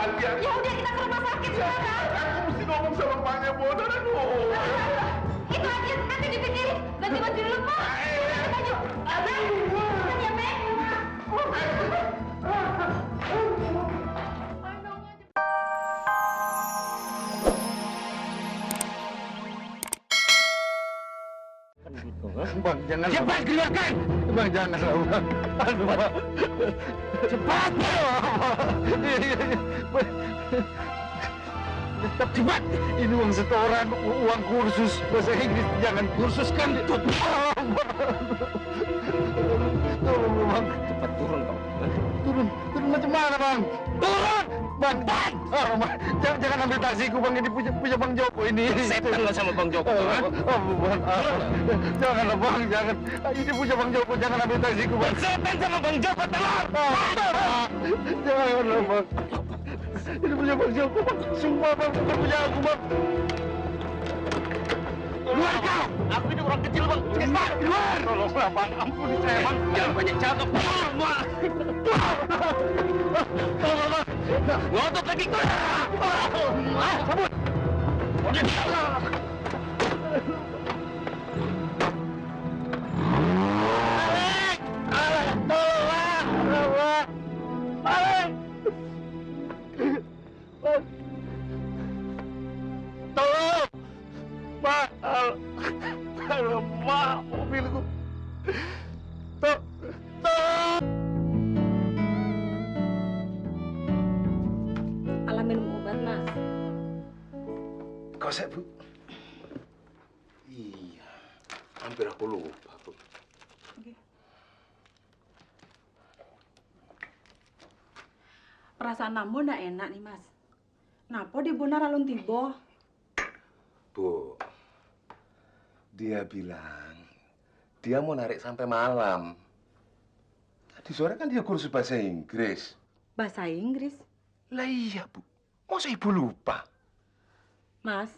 bahagia. Ya udah kita ke rumah sakit sekarang. Aku mesti ngomong sama mbaknya bodoh. Aduh. Itu aja nanti dipikirin. Ganti baju dulu Pak. Ganti baju. Aduh. Ya Mek. Bang, jangan. Cepat keluarkan! Bang, janganlah, Bang. Aduh, Bang. Cepat! Cepat! Ini uang setoran, uang kursus bahasa Inggris. Jangan kursuskan itu. Tolong, Bang. Cepat turun kau. Turun macam mana, Bang? Turun! Bang, Bang, jangan ambil taksiku, Bang. Ini punya Bang Joko ini. Setan lah sama Bang Joko. Bang, janganlah, Bang, jangan. Ini punya Bang Joko, jangan ambil taksiku, Bang. Setan sama Bang Joko, telur! Janganlah, Bang. Ini punya Bang Joko, Bang. Semua, Bang, bukan punya aku, Bang. Keluar kau! Aku ini orang kecil, Bang. Cepat, keluar! Tolonglah, Bang. Ampuni saya, Bang. Jangan banyak cakap. Keluar, Bang! Tolong, Bang. Ngotot lagi, keluar! Sabun. Tolong! Mak! Mak, mobilku. Alah minum obat Mas. Kau Bu? Iya, hampir aku lupa, Bu. Perasaan Nambo ndak enak nih Mas. Napa di Bonar alun tiba? Bu, dia bilang dia mau narik sampai malam. Tadi sore kan dia kursus bahasa Inggris. Bahasa Inggris? Lah iya, Bu. Masa Ibu lupa? Mas,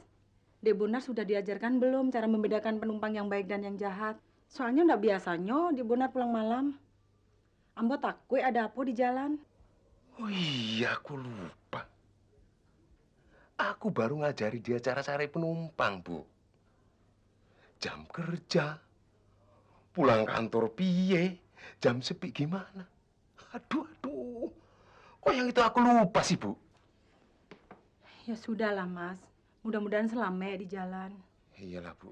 di Bonar sudah diajarkan belum cara membedakan penumpang yang baik dan yang jahat? Soalnya ndak biasanya di Bonar pulang malam. Ambo takut ada apa di jalan. Oh iya, aku lupa. Aku baru ngajari dia cara cari penumpang, Bu. Jam kerja, pulang kantor piye, jam sepi gimana. Aduh. Kok yang itu aku lupa sih, Bu? Ya sudahlah Mas, mudah-mudahan selamat di jalan. Iyalah, Bu.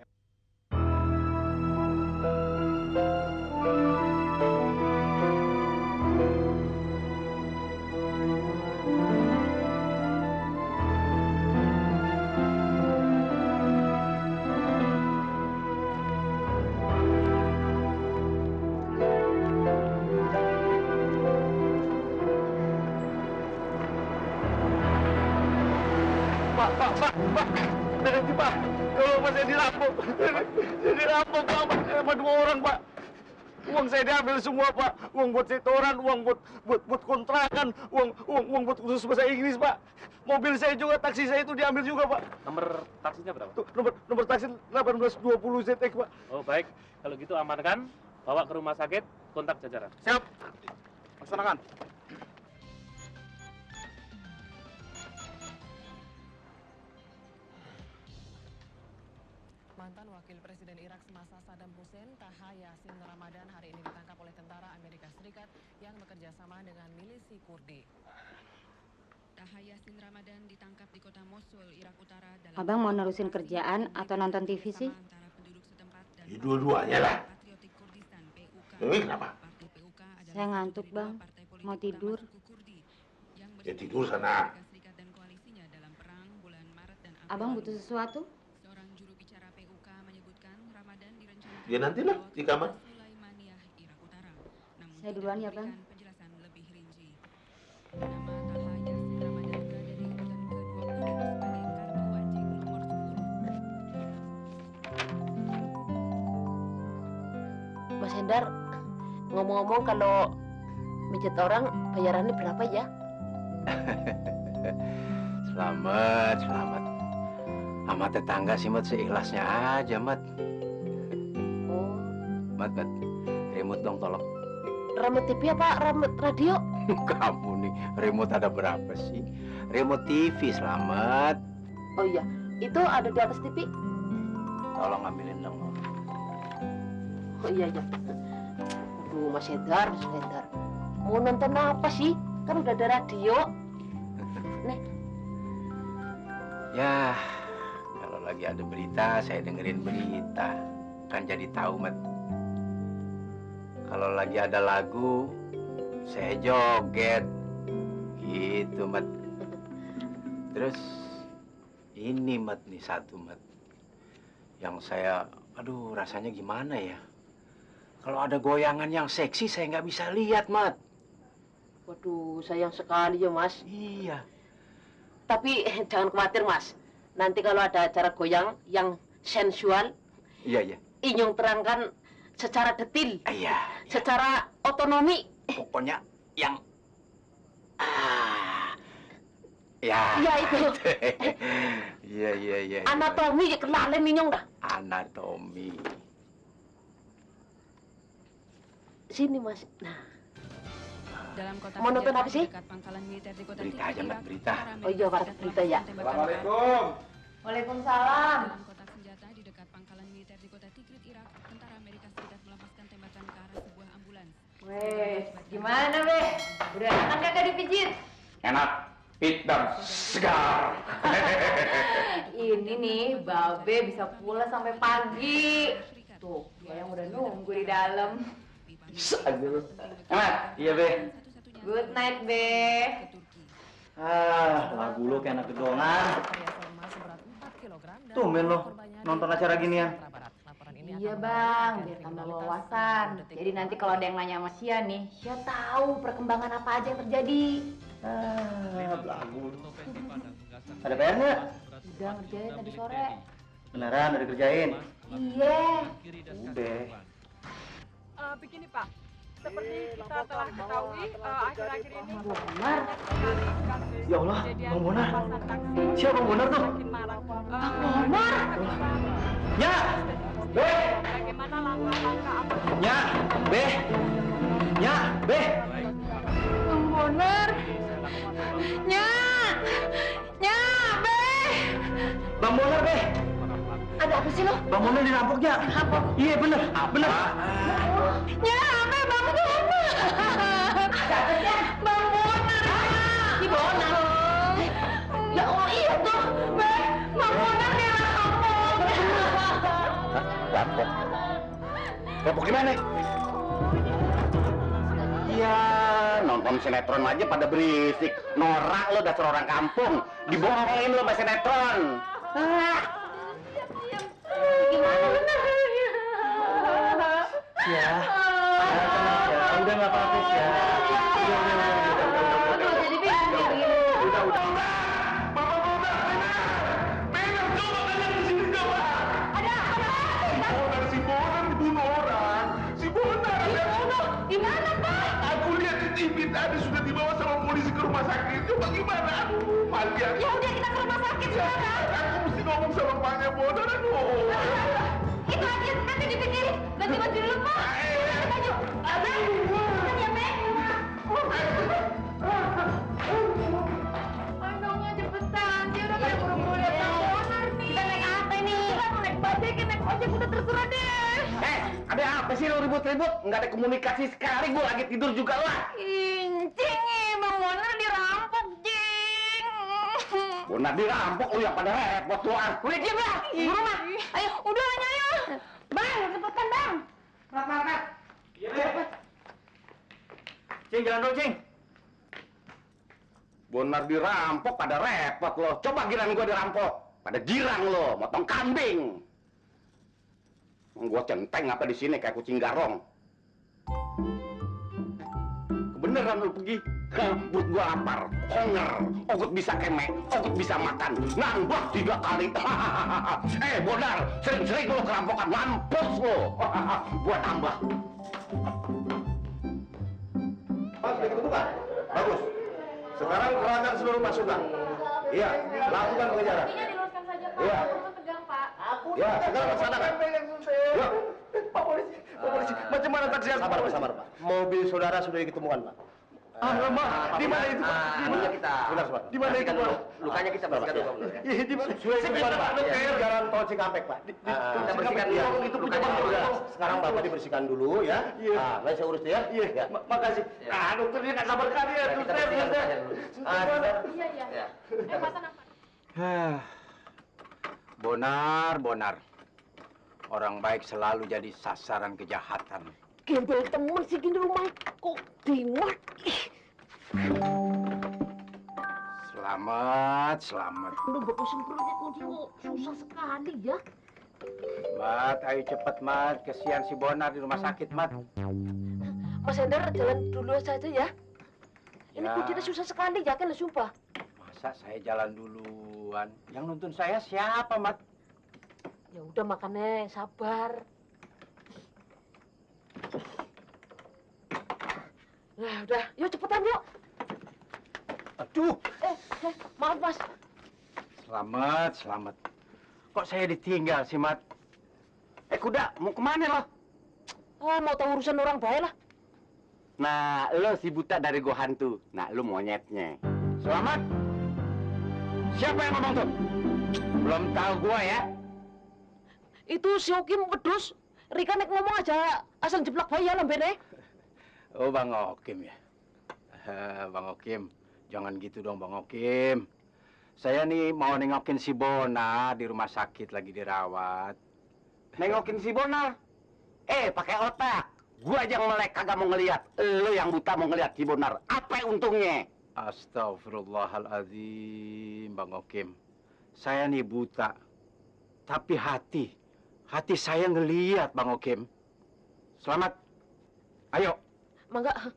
Pak, berhenti, Pak. Kalau Pak saya dirampok. Saya dirampok, Pak. Sama 2 orang, Pak. Uang saya diambil semua, Pak. Uang buat setoran, uang buat kontrakan, uang buat kursus bahasa Inggris, Pak. Mobil saya juga, taksi saya itu diambil juga, Pak. Nomor taksinya berapa? Tuh, nomor taksi 1820 ZX, Pak. Oh, baik. Kalau gitu amankan, bawa ke rumah sakit, kontak jajaran. Siap. Laksanakan. Mantan Wakil Presiden Irak semasa Saddam Hussein, Taha Yassin Ramadan hari ini ditangkap oleh tentara Amerika Serikat yang bekerja sama dengan milisi Kurdi. Taha Yassin Ramadan ditangkap di kota Mosul, Irak Utara. Abang mau nerusin kerjaan atau nonton TV sih? Ya, dua-duanya lah. Ini kenapa? Saya ngantuk, Bang. Mau tidur. Ya tidur sana. Abang butuh sesuatu? Ya nantilah di kamar. Saya duluan ya, Bang. Mas Hendar, ngomong-ngomong kalau mijet orang bayarannya berapa ya? Selamat. Sama tetangga sih, Mat, seikhlasnya aja, Mat. Oh, Mat, remote dong tolong. remote TV apa remote radio? Kamu nih, remote ada berapa sih? remote TV, Slamet. Oh iya, itu ada di atas TV. Tolong ambilin dong. Oh iya, iya. Aduh, Mas Hendar, Mas Hendar. Mau nonton apa sih? Kan udah ada radio. Nih. Ya, kalau lagi ada berita, saya dengerin berita. Kan jadi tahu, Mat. Kalau lagi ada lagu, saya joget. Gitu, Mat. Terus, ini, Mat, nih satu, Mat. Yang saya, aduh, rasanya gimana ya? Kalau ada goyangan yang seksi, saya nggak bisa lihat, Mat. Waduh, sayang sekali ya, Mas. Iya. Tapi jangan khawatir, Mas. Nanti kalau ada acara goyang yang sensual, Iya, iya. Inyong terangkan secara detil, Iya. secara otonomi. Pokoknya yang ya. Iya itu. Iya, iya, iya. Anatomi kenalin Inyong dah. Anatomi. Sini, Mas. Nah, Dalam kota Mau nonton apa sih? dekat pangkalan militer di kota Berita Tikrit, aja, Mat, Irak, berita. para Oh iya, Amerika berita ya. melakukan tembakan Assalamualaikum. Waalaikumsalam. Dalam kotak senjata di dekat pangkalan militer di kota Tikrit, Irak, tentara Amerika Serikat melepaskan tembakan ke arah sebuah ambulans. Weh, gimana, Beh? Udah enak kagak dipijit? Enak, fit dan segar. Ini nih, Babe bisa pulang sampai pagi. Tuh, dia yang udah nunggu di dalam. Bisa aja lu. Emat, iya Be. Good night, Be. Lagu lu kayak anak gedongan. Tumben lo, nonton acara ginian. Iya, Bang, biar tambah wawasan. Jadi nanti kalau ada yang nanya sama Sia nih, Sia tahu perkembangan apa aja yang terjadi. Lagu. Ada PR nggak? Udah ngerjain tadi sore. Beneran udah dikerjain? Iya. Udah. Begini Pak, seperti kita telah ketahui akhir-akhir ini Bonar. Ya Allah, Bang Bonar. Siapa Bang Bonar tuh? makin marak. Bonar. Ya, Be. Bagaimana langkah-langkah apa? Ya, Be. Ya, Be. Bang Bonar. Nya. Nya, Be. Bang Bonar, Be. Ada apa sih lo? Bang Bonar dirampok ya? Dirampok? Iya bener, bener. Nya, Be, Bang Bonar. Siapa sih? Bang Bonar. Si Bonar. Ya Allah, iya tuh. Be, Bang Bonar dirampok. Rampok. Rampok gimana? Iya, nonton sinetron aja pada berisik. Norak lo dasar orang kampung. Dibohongin lo sama sinetron. Gimana benar? Ya. Udah nggak apa-apa ya. Aduh, jadi bingung begini. Udah. Si Bonar dibunuh orang. Si Bonar. Di mana, Pak? Aku lihat di TV tadi sudah dibawa sama polisi ke rumah sakit. Coba gimana? Aduh, Malian. Ya udah kita ke rumah sakit sekarang. Aku mesti ngomong sama Paknya Bonar. Aduh. Itu aja nanti dipikirin. Ganti baju dulu, Pak. Ganti baju. Abang, cepetan ya, Be. Andongnya cepetan. Dia udah kayak buru-buru lihat Bang Bonar nih. Kita naik apa nih? Kita mau naik bajaj, naik ojek, udah terserah deh. Ada apa sih lo ribut-ribut? Nggak ada komunikasi sekali. Gue lagi tidur juga lah. Incing, Bang Bonar dirampok, Jing. Bonar dirampok lo yang pada repot lo ah. Udah diam lah, buru mah. Ayo, udah ayo. Bang, cepetan Bang. Mat. Iya, Be. Cing, jalan dulu, Cing. Bonar dirampok pada repot lo. Coba giran gue dirampok. Pada girang lo, motong kambing. Gue centeng apa di sini kayak kucing garong. Kebeneran lo pergi. Perut gue lapar, honger, ogut bisa kemek, ogut bisa makan, nambah 3 kali. Bonar, sering-sering lo kerampokan, mampus lo. Gua tambah. Mas, udah ketemu kan? Bagus. Sekarang kerahkan seluruh pasukan. Iya, lakukan pengejaran. Diluruskan saja, Pak. Iya. Urut tegang, Pak. Ya, sekarang laksanakan. Ya. Pak polisi, macam mana tadi? Sabar, Pak. Mobil saudara sudah diketemukan, Pak. Alamak, di mana itu, Pak? Di mana kita? Benar, Pak. Di mana itu, Pak? Lukanya kita bersihkan dulu, Pak. Iya, di mana? Pak. Jalan tol Cikampek, Pak. Kita bersihkan dulu. Itu punya Pak. Sekarang Bapak dibersihkan dulu ya. Iya. Nanti saya urus dia. Iya, makasih. Dokter dia nggak sabar kali ya, Kita bersihkan saja dulu. Iya, iya. Masa nampak? Bonar. Orang baik selalu jadi sasaran kejahatan. Gembel temen sih gini rumah kok dimuat. Selamat. Lu bapak semprotnya kok susah sekali ya. Mat, ayo cepet, Mat. Kesian si Bonar di rumah sakit, Mat. Mas Hendar jalan dulu saja ya. Ini Ya. kuncinya susah sekali ya kan sumpah. Masa saya jalan duluan? Yang nuntun saya siapa, Mat? Ya udah makannya sabar. Nah udah, yuk cepetan yuk. Aduh, Maaf mas. selamat. Kok saya ditinggal sih, Mat? Kuda, mau kemana lo? Mau tahu urusan orang baik lah. Nah, lo si buta dari gua hantu. Nah, lo monyetnya. Selamat. Siapa yang ngomong tuh? Belum tahu gua ya. Itu si Okim pedus. Rika nek ngomong aja asal jeplak bayi ya lambene. Oh, Bang Okim ya. Bang Okim, jangan gitu dong, Bang Okim. Saya nih mau nengokin si Bona di rumah sakit lagi dirawat. Nengokin si Bonar. Pakai otak. Gua aja yang melek kagak mau ngelihat. Lo yang buta mau ngelihat si Bonar. Apa untungnya? Astagfirullahaladzim, Bang Okim. Saya nih buta. Tapi hati saya ngeliat, Bang Okim. Selamat. Ayo. Mangga.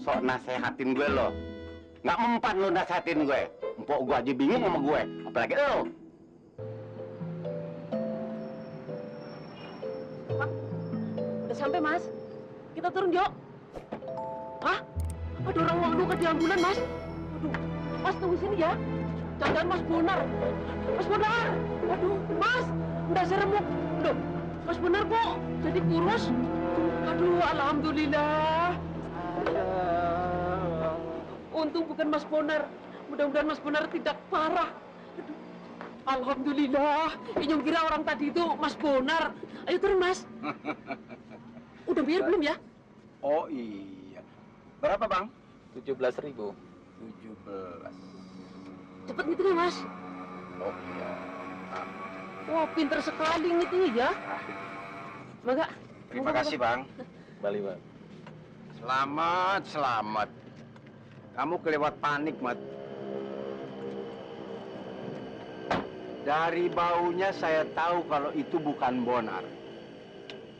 Sok nasehatin gue lo. Nggak mempan lo nasehatin gue. Empok gue aja bingung sama gue. Apalagi lo. Udah sampai mas. Kita turun yuk. Hah? Ada orang mau luka di ambulan mas. Aduh, mas tunggu sini ya. Jangan mas Bonar. Mas Bonar. Aduh, mas. Udah seremuk. Aduh, mas Bonar kok jadi kurus. Aduh, alhamdulillah. Untung bukan mas Bonar. Mudah-mudahan mas Bonar tidak parah. Aduh, alhamdulillah. Inyong kira orang tadi itu mas Bonar. Ayo turun mas. Udah biar belum ya? Oh iya. Berapa, Bang? 17.000. 17. Cepet gitu ya mas. Oh iya. Wah, pinter sekali gitu ya. Mangga. Terima kasih, Bang. Balik, Bang. Selamat. Kamu kelewat panik, Mat. Dari baunya saya tahu kalau itu bukan Bonar.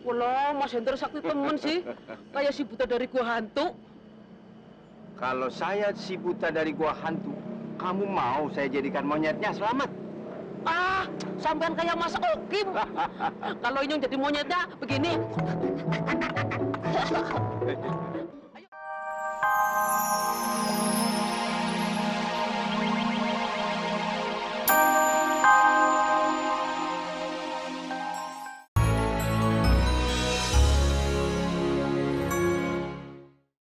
Walah, Mas Hendra sakti temen sih. Kayak si buta dari gua hantu. Kalau saya si buta dari gua hantu, kamu mau saya jadikan monyetnya? Selamat. Ah, sampean kayak Mas Okim. Kalau Inyong jadi monyetnya begini.